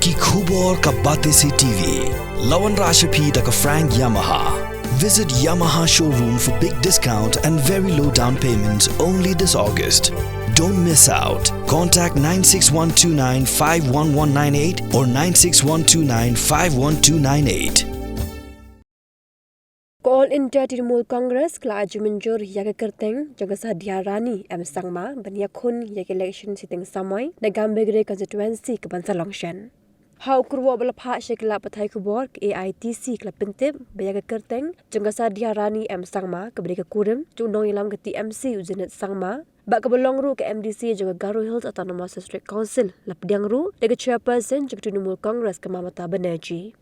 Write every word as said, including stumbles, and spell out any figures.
Ki khubor ka Batesi T V. La wanrah sha phi da ka Frank Yamaha. Visit Yamaha showroom for big discount and very low down payments only this August. Don't miss out. Contact nine six one two nine five one one nine eight or nine six one two nine five one two nine eight. Ka All India Trinamool Congress ka la ai jingmynjur ïa ka kyrteng jong ka Sadiya Rani M Sangma ban ïakhun ïa ka election sitting samoi na Gambegre constituency ka ban sa long shen. Ha u kyrwoh ba la phah sha ki lad pathai khubor, ka A I T C ka la pyntip ba ïa ka kyrteng jong ka Sadiya Rani M Sangma kaba dei ka kurim jong u nongïalam ka T M C u Zenith Sangma, bad kaba long ruh ka M D C jong ka Garo Hills Autonomous District Council, la pdiang ruh da ka chairperson jong ka Trinamool Congress, ka Mamata Banerjee.